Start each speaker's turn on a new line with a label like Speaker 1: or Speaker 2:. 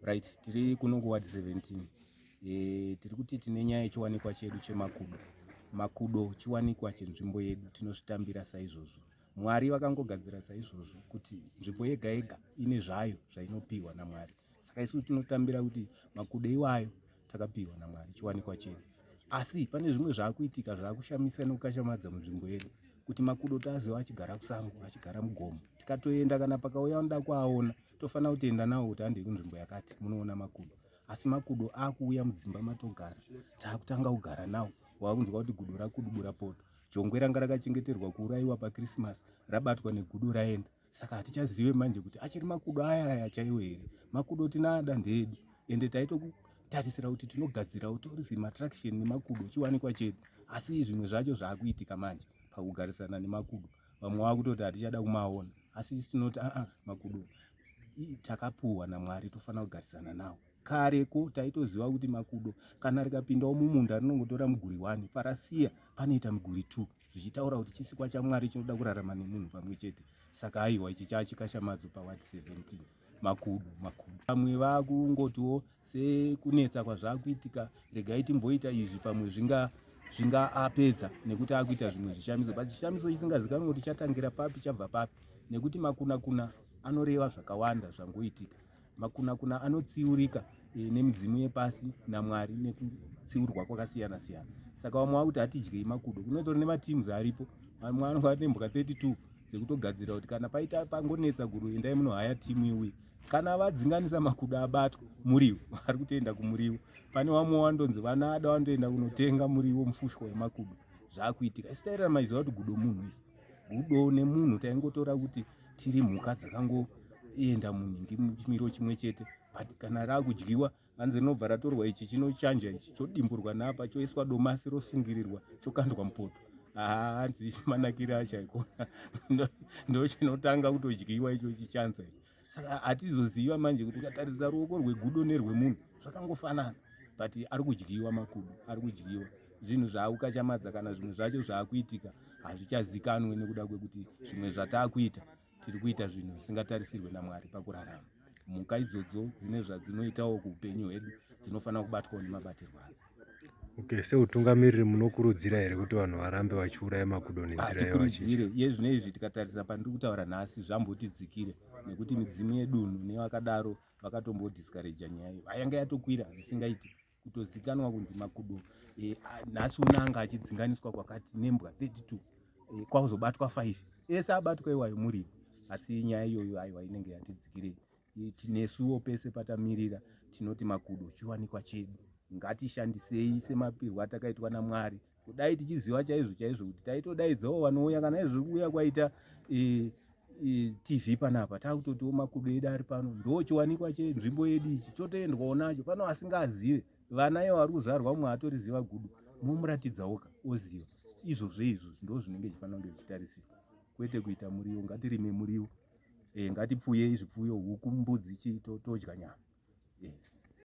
Speaker 1: Right, tiri kuno kuward 17. E, tiri kuti tine nyaya yechiwanikwa chedu chemakudo. Makudo chiwanikwa chenzvimbo yedu, tinozvitambira saizvozvo. Mwari vakangogadzira saizvozvo kuti nzvimbo yega yega ine zvayo zvainopiwa naMwari. Saka isu tinotambira kuti makudo iwayo takapiwa naMwari, chiwanikwa chedu. Asi pane zvimwe zvaakuitika zvaakushamisa nekukashamadza munzvimbo yedu kuti makudo taaziva achigara kusango, achigara mugomo. Tikatoenda kana pakauya vanoda kuaona tofanira kutoenda nawo kuti handei kunzvimbo yakati munoona makudo. Asi makudo akuuya mudzimba matogara, taakutanga kugara nawo. Wakunzwa kuti gudo rakudubura poto. Jongwe ranga rakachengeterwa kuurayiwa paChristmas rabatwa negudo raenda. Saka hatichazive manje kuti achiri makudo aya aya chaiwo here. Makudo tinaada ndeedu ende taitotarisira kuti tinogadzirawo tourism attraction nemakudo chiwanikwa chedu. Asi zvimwe zvacho zvaakuitika manje pakugarisana nemakudo. Vamwe vakutoti hatichada kumaona, asi isu tinoti aa makudo takapuhwa naMwari tofanira kugarisana nawo. Kareko taitoziva kuti makudo kana rikapindawo mumunda rinongotora muguri 1 parasiya panoita muguri 2, zvichitaura kuti chisikwa chaMwari chinoda kurarama nemunhu pamwe chete. Saka aiwa ichi chachikashamadzo paward 17 makudo makudo. Vamwe vakungotiwo sekunetsa kwazvakuitika, regai timboita izvi pamwe zvinga zvingaapedza nekuti akuita zvimwe zvishamiso, but chishamiso chisingazikanwi kuti chatangira papi chabva papi, nekuti makuna kuna anoreva zvakawanda zvangoitika. Makuna kuna anotsiurika e, nemidzimu yepasi naMwari nekutsiurwa kwakasiyana siyana. Saka vamwe vakuti hatidyei makudo, kunotori nemateams aripo, vamwe vanonga nembwa 32 dzekutogadzira kuti kana paita pangonetsa gudo endai munohaya timu iuye. Kana vadzinganisa makudo abatwa muriwo, vari kutoenda kumuriwo. Pane vamwe wandonzi vanada vandoenda kunotenga muriwo mufushwa wemakudo. Zvakuitika isu tairarama iziva kuti gudo munhu, isu gudo nemunhu taingotora kuti tiri mhuka dzakangoenda munhingi muchimiro chimwe chete, but kana rakudyiwa hanzi rinobva ratorwa ichi chinochanja ichi chodimburwa napa choiswa domasi rosungirirwa chokandwa mupoto. Hanzi manakire acho aikona ndochinotanga kutodyiwa icho chichanza ichi. Saka hatizoziva manje kuti ukatarisa ruoko rwegudo nerwemunhu zvakangofanana, but ari kudyiwa makudo, ari kudyiwa zvinhu zvaakukachamadza. Kana zvimwe zvacho zvaakuitika hazvichazikanwe nekuda kwekuti zvimwe zvataakuita tiri kuita zvinhu zvisingatarisirwe naMwari pakurarama. Mhuka idzodzo dzine zvadzinoitawo kuupenyu hwedu, dzinofanira kubatwawo nemabatirwo adzo.
Speaker 2: Okay, seutungamiriri munokurudzira here kuti vanhu varambe vachiuraya makudo nenzira
Speaker 1: yavachiitire? Iye zvino izvi tikatarisa pandiri kutaura nhasi zvambotidzikire nekuti midzimu yedunhu nevakadaro vakatombodiscouraja nyaya iyo, ayanga yatokwira zvisingaiti kutozikanwa kunzi makudo e, nhasi unanga achidzinganiswa kwakati nembwa 32 e, kwakuzobatwa 5 ese abatwa iwayo muriwo. Asi nyaya iyoyo aiwa inenge yatidzikirei. Tinesuwo pese patamirira tinoti makudo chiwanikwa chedu, ngatishandisei semapirwo atakaitwa naMwari. Kudai tichiziva chaizvo chaizvo kuti taitodaidzawo vanouya kana izvo kuuya kwaita e, e, TV panapa takutotiwo makudo edu ari pano ndo chiwanikwa chenzvimbo yedu ichi chotoendwawo nacho pano. Asingazive vana ivo vari kuzvarwa mumwe atoriziva gudo momuratidzawoka oziva izvozvo. Izvo ndo zvinenge zvifanira kunge zvichitarisirwa, kwete kuita muriwo. Ngatirime muriwo e, ngatipfuyei zvipfuyo, huku, mbudzi, chii, todya nyama e.